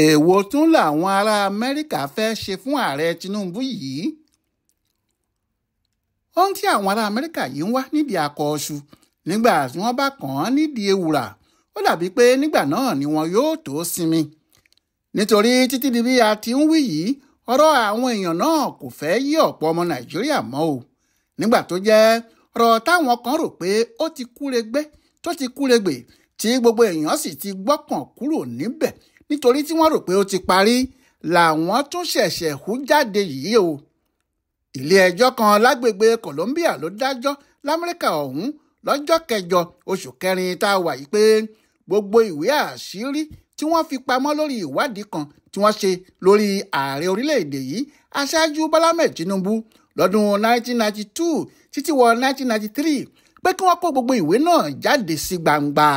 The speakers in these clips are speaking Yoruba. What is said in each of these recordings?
Èwo tún làwọn ará Amẹ́ríkà fẹ́ẹ́ ṣe fún Ààrẹ Tinubu yìí? Ohun tí àwọn ará Amẹ́ríkà yìí ń wá nídìí akọ ọṣù nígbà tí wọ́n bá kàn án nídìí ewùrà, ó dàbí pé nígbà náà ni wọn yóò tó sinmi. Nítorí títí di bí a ti ń wí yìí, ọ̀rọ̀ àwọn èèyàn náà kò fẹ́ yí ọ̀pọ̀ ọmọ Nàìjíríà mọ́ o. Nígbà tó jẹ́ ọ̀rọ̀ táwọn kan rò pé ó ti kúregbé tó ti kúregbè tí gbogbo èèyàn sì ti gbọ́kàn kúrò níbẹ̀ nítorí tí wọ́n rò pé ó ti parí làwọn tún ṣẹ̀ṣẹ̀ hú jáde yìí o. Ilé ẹjọ́ kan lágbègbè Columbia ló dájọ́ l'Amẹ́ríkà ọ̀hún lọ́jọ́ kẹjọ oṣù kẹrin tá a wà yìí pé gbogbo ìwé àṣírí tí wọ́n fi pamọ́ lórí ìwádìí kan tí wọ́n ṣe lórí ààrẹ orílẹ̀-èdè yìí aṣáájú Bọ́lá Ahmed Tinubu lọ́dún 1992 títí wọ 1993 pé kí wọ́n kó gbogbo ìwé náà jáde sí gbangba.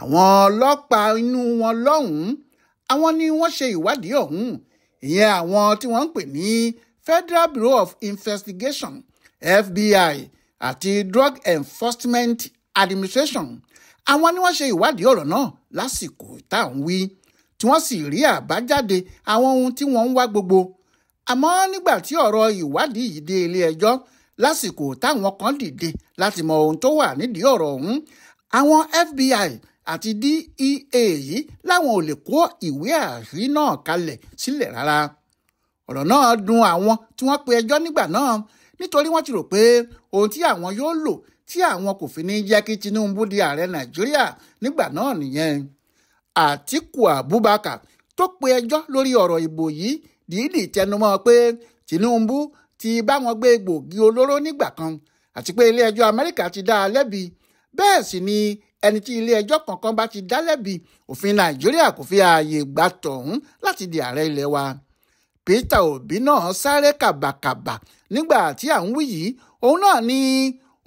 Àwọn ọlọ́pàá inú wọn lọ́hùn-ún àwọn ni wọ́n ṣe ìwádìí ọ̀hún, ìyẹn àwọn tí wọ́n ń pè ní Federal Bureau of Investigation FBI àti Drug Enforcement Administration. Àwọn ni wọ́n ṣe ìwádìí ọ̀rọ̀ náà lásìkò tá à ń wí, tí wọ́n sì rí àbájáde àwọn ohun tí wọ́n ń wá gbogbo. Àmọ́ nígbà tí ọ̀rọ̀ ìwádìí yìí dé ilé ẹjọ́ lásìkò táwọn kan dìde láti mọ ohun tó wà nídìí ọ̀rọ̀ ọ̀hún, àwọn FBI àti DEA yìí láwọn ò lè kó ìwé àṣírí náà kalẹ̀ sílẹ̀ rárá. Ọ̀rọ̀ náà dùn àwọn tí wọ́n pe ẹjọ́ nígbà náà nítorí wọ́n ti rò pé ohun tí àwọn yóò lò tí àwọn kò fi ní jẹ́ kí Tinubu di ààrẹ Nàìjíríà nígbà náà nìyẹn. Àtíkù Abubakar tó pe ẹjọ́ lórí ọ̀rọ̀ ìbò yìí dìídì tẹnumọ́ pé Tinubu ti bá wọn gbé egbògi olóró nígbà kan àti pé ilé ẹjọ́ Amẹ́ríkà ti dá a lẹ́bi. Bẹ́ẹ̀ sì ni ẹni tí ilé ẹjọ́ kankan bá ti dá lẹ́bi, òfin Nàìjíríà kò fi ààyè gbà tọ̀hún láti di ààrẹ ilẹ̀ wa. Peter Obi náà sáré kàbàkàbà nígbà tí à ń wí yìí, òun náà ni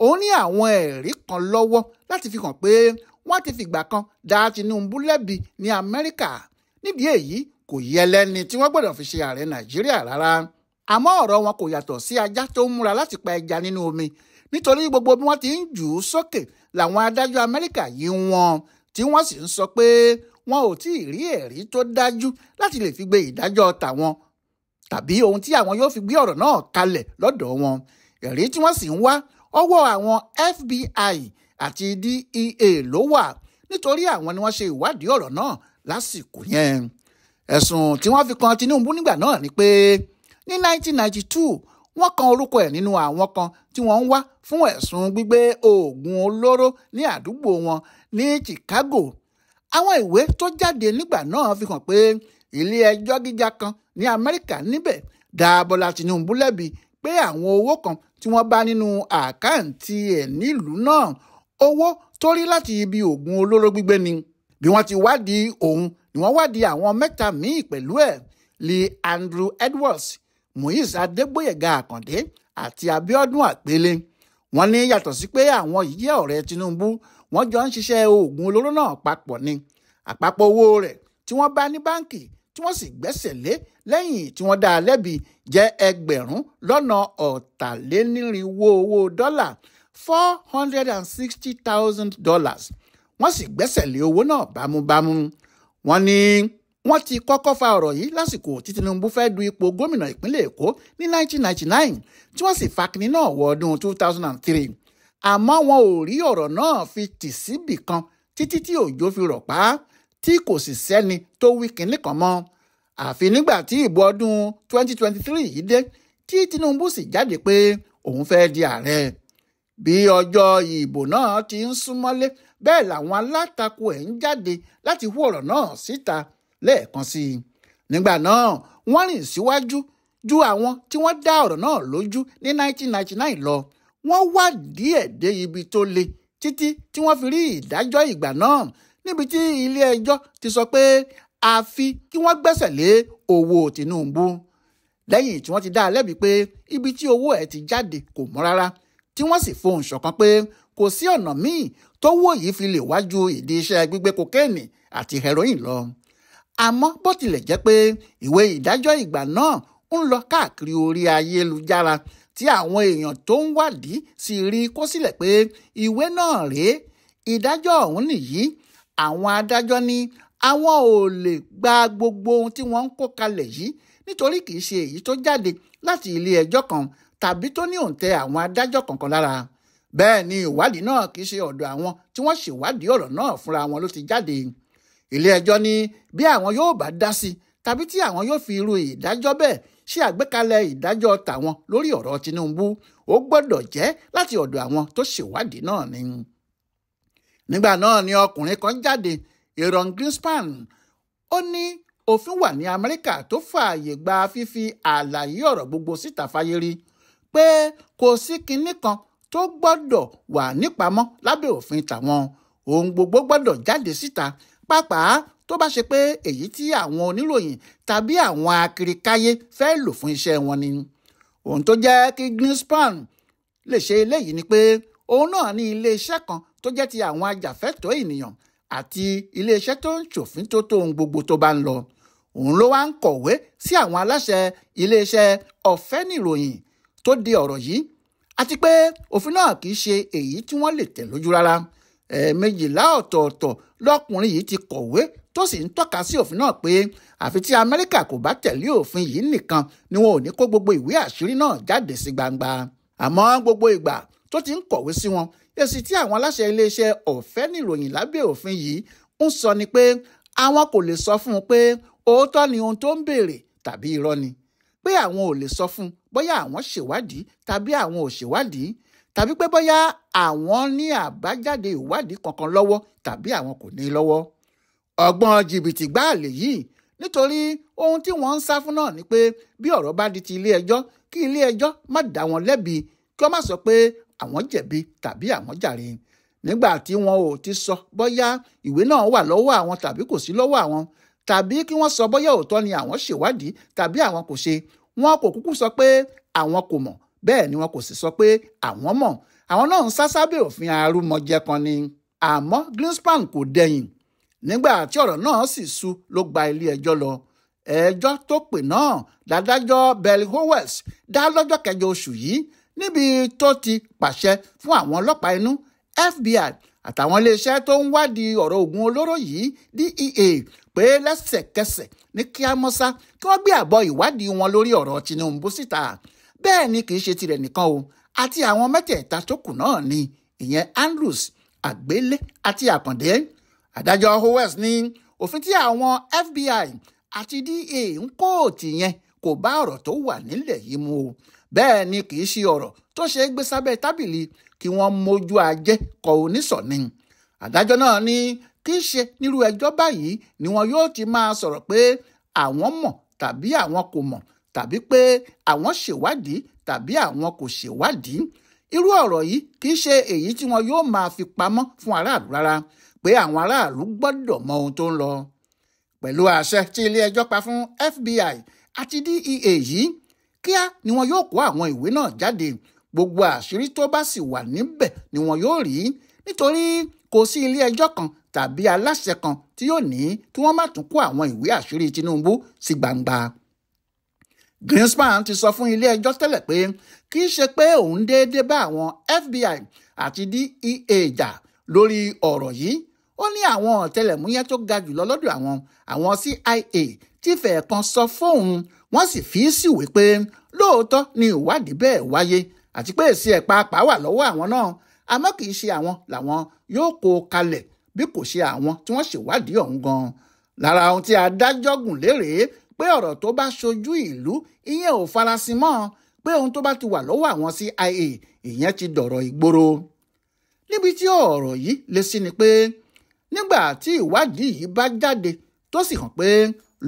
òun ní àwọn ẹ̀rí kan lọ́wọ́ láti fi hàn pé wọ́n ti fìgbà kan dá Tinubu lẹ́bi ní Amẹ́ríkà. Nídìí èyí kò yẹ lẹ́ni tí wọ́n gbọ́dọ̀ fi ṣe ààrẹ Nàìjíríà rárá. Àmọ́ ọ̀rọ̀ wọn kò yàtọ̀ sí ajá tó ń múra láti pa ẹja nínú omi, nítorí gbogbo bí wọ́n ti ń jù ú sókè làwọn adájọ́ Amẹ́ríkà yìí wọ́n tí wọ́n sì ń sọ pé wọn ò tí ì rí ẹ̀rí tó dájú láti lè fi gbé ìdájọ́ tàwọn tàbí ohun tí àwọn yóò fi gbé ọ̀rọ̀ náà kalẹ̀ lọ́dọ̀ wọn. Ẹ̀rí tí wọ́n sì ń wá ọwọ́ àwọn FBI àti DEA ló wà, nítorí àwọn ni wọ́n ṣe ìwádìí ọ̀rọ̀ náà lásìkò yẹn. Ẹ̀sùn tí wọ́n fi kan Tinubu nígbà náà ni pé ní 1992 wọ́n kan orúkọ ẹ̀ nínú àwọn kan tí wọ́n ń wá fún ẹ̀sùn gbígbé oògùn olóró ní àdúgbò wọn ní Chicago. Àwọn ìwé tó jáde nígbà náà fi hàn pé ilé ẹjọ́ gíga kan ní Amẹ́ríkà níbẹ̀ dá Bọ́lá Tinubu lẹ́bi pé àwọn owó kan tí wọ́n bá nínú àkáǹtì ẹ̀ nílùú náà, owó tó rí láti ibi oògùn olóró gbígbé ni. Bí wọ́n ti wádìí òun ni wọ́n wádìí àwọn mẹ́ta míì pẹ̀lú ẹ̀, Lee Andrew Edwards, Muiz Adégbóyèga Àkàndé àti Abíọ́dún Àpélé. Wọ́n ní yàtọ̀ sí pé àwọn yìí jẹ́ ọ̀rẹ́ Tinubu, wọ́n jọ ń ṣiṣẹ́ oògùn olóró náà papọ̀ ni. Àpapọ̀ owó rẹ̀ tí wọ́n bá ní báǹkì tí wọ́n sì gbẹ́sẹ̀ lé lẹ́yìn tí wọ́n dá a lẹ́bi jẹ́ 460,000 owó dọ́là, $460,000. Wọ́n sì gbẹ́sẹ̀ lé owó náà bámúbámú. Wọ́n ní wọ́n ti kọ́kọ́ fa ọ̀rọ̀ yìí lásìkò tí Tinubu fẹ́ du ipò gómìnà ìpínlẹ̀ Èkó ní 1999 tí wọ́n sì fa kinní náà wọ ọdún 2003. Àmọ́ wọn ò rí ọ̀rọ̀ náà fi tì síbì kan títí tí òjò fi rọ̀ pa á, tí kò sì sẹ́ni tó wí kinní kan mọ́. Àfi nígbà tí ìbò ọdún 2023 yìí dé tí Tinubu sì jáde pé òun fẹ́ di ààrẹ. Bí ọjọ́ ìbò náà ti ń súnmọ́lé bẹ́ẹ̀ làwọn alátakò ẹ̀ ń jáde láti hú ọ̀rọ̀ náà síta lẹ́ẹ̀kan sí i. Nígbà náà wọ́n rìn síwájú ju àwọn tí wọ́n dá ọ̀rọ̀ náà lójú ní 1999 lọ. Wọ́n wá díẹ̀ dé ibi tó le títí tí wọ́n fi rí ìdájọ́ ìgbà náà níbi tí ilé ẹjọ́ ti sọ pé àfi kí wọ́n gbẹ́sẹ̀ lé owó Tinubu. Lẹ́yìn tí wọ́n ti dá a lẹ́bi pé ibi tí owó ẹ̀ ti jáde kò mọ́ rárá, tí wọ́n sì fohùn ṣọ̀kan pé kò sí ọ̀nà míì tówó yìí fi lè wájú ìdí iṣẹ́ gbígbé kokéènì àti heroin lọ. Àmọ́ bó tilẹ̀ jẹ́ pé ìwé ìdájọ́ ìgbà náà ń lọ káàkiri orí ayélujára tí àwọn èèyàn tó ń wádìí sì rí kó sílẹ̀ pé ìwé náà rèé, ìdájọ́ ọ̀hún nìyí. Àwọn adájọ́ ní Àwọn ò lè gba gbogbo ohun tí wọ́n ń kó kalẹ̀ yìí nítorí kì í ṣe èyí tó jáde láti ilé ẹjọ́ kan tàbí tó ní òǹtẹ̀ àwọn adájọ́ kankan lára. Bẹ́ẹ̀ ni ìwádìí náà kì í ṣe ọ̀dọ̀ àwọn tí wọ́n ṣèwádìí ọ̀rọ̀ náà fúnra wọn ló ti jáde. Ilé ẹjọ́ ní bí àwọn yóò bá dá sí tàbí tí àwọn yóò fi irú ìdájọ́ bẹ́ẹ̀ ṣe àgbékalẹ̀ ìdájọ́ tàwọn lórí ọ̀rọ̀ Tinubu, ó gbọ́dọ̀ jẹ́ láti ọ̀dọ̀ àwọn tó ṣèwádìí náà ni. Nígbà náà ni ọkùnrin kan jáde, Aaron Greenspan, ó ní òfin wà ní Amẹ́ríkà tó fààyè gba fífi àlàyé ọ̀rọ̀ gbogbo síta fáyé rí, pé kò sí kinní kan tó gbọ́dọ̀ wà nípamọ́ lábẹ́ òfin tàwọn, ohun gbogbo gbọ́dọ̀ jáde síta, pàápàá tó bá ṣe pé èyí tí àwọn oníròyìn tàbí àwọn akirikáyé fẹ́ lò fún iṣẹ́ wọn ni. Ohun tó jẹ́ kí Greenspan lè ṣe eléyìí ni pé òun náà ní iléeṣẹ́ kan tó jẹ́ ti àwọn ajàfẹ́tọ̀ọ́ ènìyàn àti iléeṣẹ́ tó ń ṣòfin tó tó ohun gbogbo tó bá ń lọ. Òun ló wá ń kọ̀wé sí àwọn aláṣẹ iléeṣẹ́ ọ̀fẹ́ nìròyìn tó de ọ̀rọ̀ yìí, àti pé òfin náà kì í ṣe èyí tí wọ́n lè tẹ̀ lójú rárá. 12 ọ̀tọ̀ọ̀tọ̀ lọ́kùnrin yìí ti kọ̀wé tó sì ń tọ́ka sí òfin náà pé àfi tí Amẹ́ríkà kò bá tẹ̀lé òfin yìí nìkan ni wọn ò ní kó gbogbo ìwé àṣírí náà jáde sí gbangba. Àmọ́ gbogbo ìgbà tó ti ń kọ̀wé sí wọn, èsì tí àwọn aláṣẹ iléeṣẹ́ ọ̀fẹ́ nìròyìn lábẹ́ òfin yìí ń sọ ni pé àwọn kò lè sọ fún un pé òótọ́ ni ohun tó ń béèrè tàbí irọ́ ni, pé àwọn ò lè sọ fún un bóyá àwọn ṣèwádìí tàbí àwọn ò ṣèwádìí, tàbí pé bóyá àwọn ní àbájáde ìwádìí kankan lọ́wọ́ tàbí àwọn kò ní lọ́wọ́. Ọgbọ́n jìbìtì gbáà lèyí, nítorí ohun tí wọ́n ń sá fún náà ni pé bí ọ̀rọ̀ bá di ti ilé ẹjọ́, kí ilé ẹjọ́ má dá wọn lẹ́bi, kí wọ́n má sọ pé àwọn jẹ̀bi tàbí àwọn jàre. Nígbà tí wọn ò ti sọ bóyá ìwé náà wà lọ́wọ́ àwọn tàbí kò sí lọ́wọ́ àwọn, tàbí kí wọ́n sọ bóyá òótọ́ ni àwọn ṣèwádìí tàbí àwọn kò ṣe, wọn kò kúkú sọ pé àwọn kò mọ̀, bẹ́ẹ̀ ni wọn kò sì sọ pé àwọn mọ̀. Àwọn náà ń sá sábẹ́ òfin arúmọjẹ kan ni. Àmọ́ Greenspan kò dẹ̀yìn. Nígbà tí ọ̀rọ̀ náà sì sú ló gba ilé ẹjọ́ lọ. Ẹjọ́ tó pè náà ládájọ́ Bell Howells dá lọ́jọ́ kẹjọ oṣù yìí, níbi tó ti pàṣẹ fún àwọn ọlọ́pàá inú FBI àtàwọn iléeṣẹ́ tó ń wádìí ọ̀rọ̀ oògùn olóró yìí DEA pé lẹ́sẹ̀kẹsẹ̀ ní kíámọ́sá kí wọ́n gbé àbọ̀ ìwádìí wọn lórí ọ̀rọ̀ Tinubu síta. Bẹ́ẹ̀ ni kì í ṣe tirẹ̀ nìkan o, àti àwọn mẹ́tẹ̀ẹ̀ta tó kù náà ni, ìyẹn Andrews, Àgbélé àti Àkàndé. Adájọ́ Howells ní òfin tí àwọn FBI àti DEA ń kóòtù yẹn kò bá ọ̀rọ̀ tó wà nílẹ̀ yìí mu o. Bẹ́ẹ̀ ni kì í ṣe ọ̀rọ̀ tó ṣe é gbé sábẹ́ tábìlì kí wọ́n mójú ajé kọ onísọ̀ni. Adájọ́ náà ní kì í ṣe nírú ẹjọ́ báyìí ni wọn yóò ti máa sọ̀rọ̀ pé àwọn mọ̀ tàbí àwọn kò mọ̀, tàbí pé àwọn ṣèwádìí tàbí àwọn kò ṣèwádìí. Irú ọ̀rọ̀ yìí kì í ṣe èyí tí wọn yóò máa fi pamọ́ fún aráàlú rárá, pé àwọn aráàlú gbọ́dọ̀ mọ ohun tó ń lọ. Pẹ̀lú àṣẹ tí ilé ẹjọ́ pa fún FBI àti DEA yìí, kíá ni wọn yóò kó àwọn ìwé náà jáde. Gbogbo àṣírí tó bá sì wà níbẹ̀ ni wọn yóò rí, nítorí kò sí ilé ẹjọ́ kan tàbí aláṣẹ kan tí yóò ní kí wọ́n má tún kó àwọn ìwé àṣírí Tinubu sí gbangba. Greenspan ti sọ fún ilé ẹjọ́ tẹ́lẹ̀ pé kì í ṣe pé òun déédéé bá àwọn FBI àti DEA jà lórí ọ̀rọ̀ yìí. Ó ní àwọn ọ̀tẹlẹ̀múyẹ́ tó ga jùlọ lọ́dọ̀ àwọn CIA tí fẹ̀ẹ́ kan sọ fóun, wọ́n sì fi í síwèé pé lóòótọ́ ni ìwádìí bẹ́ẹ̀ wáyé àti pé èsì ẹ̀ pàápàá wà lọ́wọ́ àwọn náà, àmọ́ kì í ṣe àwọn làwọn yóò kó kalẹ̀ bí kò ṣe àwọn tí wọ́n ṣèwádìí ọ̀hún gan-an. Lára ohun tí adájọ́ gùn lérè pé ọ̀rọ̀ tó bá ṣojú ìlú ìyẹn ò farasin mọ́, pé ohun tó bá ti wà lọ́wọ́ àwọn CIA ìyẹn ti dọ̀rọ̀ ìgboro. Níbi tí ọ̀rọ̀ yìí lé sí ni pé nígbà tí ìwádìí yìí bá jáde tó sì hàn pé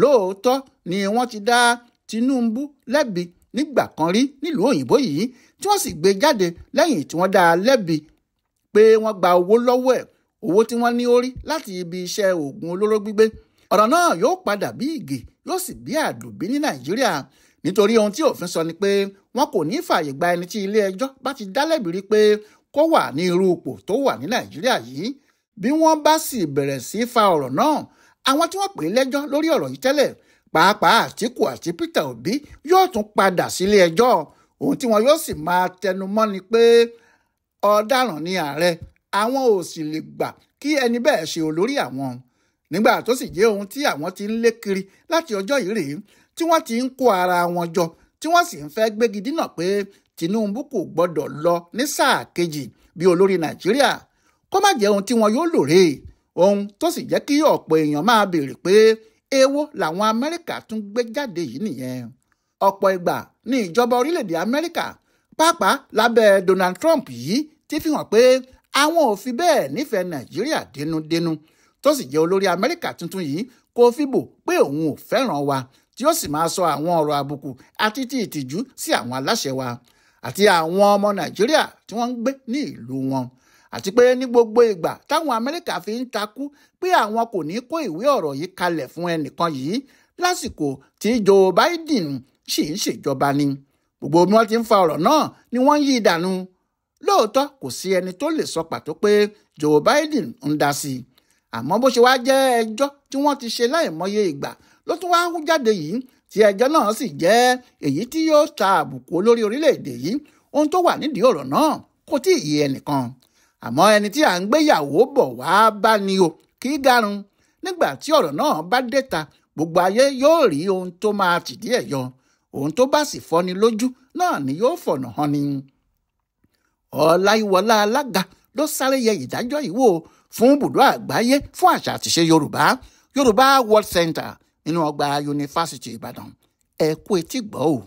lóòótọ́ ni wọ́n ti dá Tinubu lẹ́bi nígbà kan rí nílùú òyìnbó yìí, tí wọ́n sì gbé jáde lẹ́yìn tí wọ́n dá a lẹ́bi pé wọ́n gba owó lọ́wọ́ ẹ̀, owó tí wọ́n ní ó rí láti ibi iṣẹ́ oògùn olóró gbígbé. Ọ̀rọ̀ náà yóò padà bí ìgè, yóò sì bí àdùbí ní Nàìjíríà, nítorí ohun tí òfin sọ ni pé wọn kò ní fààyè gba ẹni tí ilé ẹjọ́ bá ti dá lẹ́bi rí pé kó wà ní irú ipò tó wà ní Nàìjíríà yìí. Bí wọ́n bá sì bẹ̀rẹ̀ sí fa ọ̀rọ̀ náà, àwọn tí wọ́n pè é lẹ́jọ́ lórí ọ̀rọ̀ yìí tẹ́lẹ̀, pàápàá Àtíkù àti Peter Obi, yóò tún padà sílé ẹjọ́. Ohun tí wọn yóò sì máa tẹnu mọ́ ni pé ọ̀daràn ni ààrẹ, àwọn ò sì lè gbà kí ẹni bẹ́ẹ̀ ṣe olórí àwọn. Nígbà tó sì jẹ́ ohun tí àwọn ti ń lé kiri láti ọjọ́ yìí rèé tí wọ́n ti ń kó ara wọn jọ tí wọ́n sì ń fẹ́ gbégi dínà pé Tinubu kò gbọ́dọ̀ lọ ní sáà kejì bí olórí Nàìjíríà, kó má jẹ́ ohun tí wọn yóò lò rèé. Ohun tó sì jẹ́ kí ọ̀pọ̀ èèyàn máa béèrè pé èwo làwọn Amẹ́ríkà tún gbé jáde yìí nìyẹn. Ọ̀pọ̀ ìgbà ní ìjọba orílẹ̀-èdè Amẹ́ríkà pàápàá lábẹ́ Donald Trump yìí ti fi hàn pé àwọn ò fi bẹ́ẹ̀ nífẹ̀ẹ́ Nàìjíríà dénúdénú, tó sì jẹ́ olórí Amẹ́ríkà tuntun yìí kò fi bò pé òun ò fẹ́ràn wa, tí ó sì máa sọ àwọn ọ̀rọ̀ àbùkù àti ti ìtìjú sí àwọn aláṣẹ wa àti àwọn ọmọ Nàìjíríà tí wọ́n ń gbé ní ìlú wọn. Àti pé ní gbogbo ìgbà táwọn Amẹ́ríkà fi ń takú pé àwọn kò ní kó ìwé ọ̀rọ̀ yìí kalẹ̀ fún ẹnìkan yìí lásìkò tí Joe Biden sì ń ṣèjọba ni. Gbogbo bí wọ́n ti ń fa ọ̀rọ̀ náà ni wọ́n ń yí ìdànù. Lóòótọ́ kò sí ẹni tó lè sọ pàtó pé Joe Biden ń dá sí i, àmọ́ bó ṣe wá jẹ́ ẹjọ́ tí wọ́n ti ṣe láìmọye ìgbà ló tún wá hú jáde yìí, tí ẹjọ́ náà sì jẹ́ èyí tí yóò ta àbùkù olórí orílẹ̀-èdè yìí. Ohun tó wà nídìí ọ̀rọ̀ náà kò tí ì yé ẹnìkan, àmọ́ ẹni tí à ń gbéyàwó bọ̀ wá bá ní o kì í garun. Nígbà tí ọ̀rọ̀ náà bá déta, gbogbo ayé yóò rí ohun tó máa tìdí ẹ̀ yọ. Ohun tó bá sì fọ́ni lójú náà ni yóò fọ̀nà hàn ni. Ọláyíwọlá Alága ló sáré yẹ ìdájọ́ yìí wò fún bùdó àgbáyé fún àṣà àtìṣe Yorùbá, Yorùbá World Center nínú ọgbà Yunifásítì Ìbàdàn. Ẹ kú etí gbọ́ o.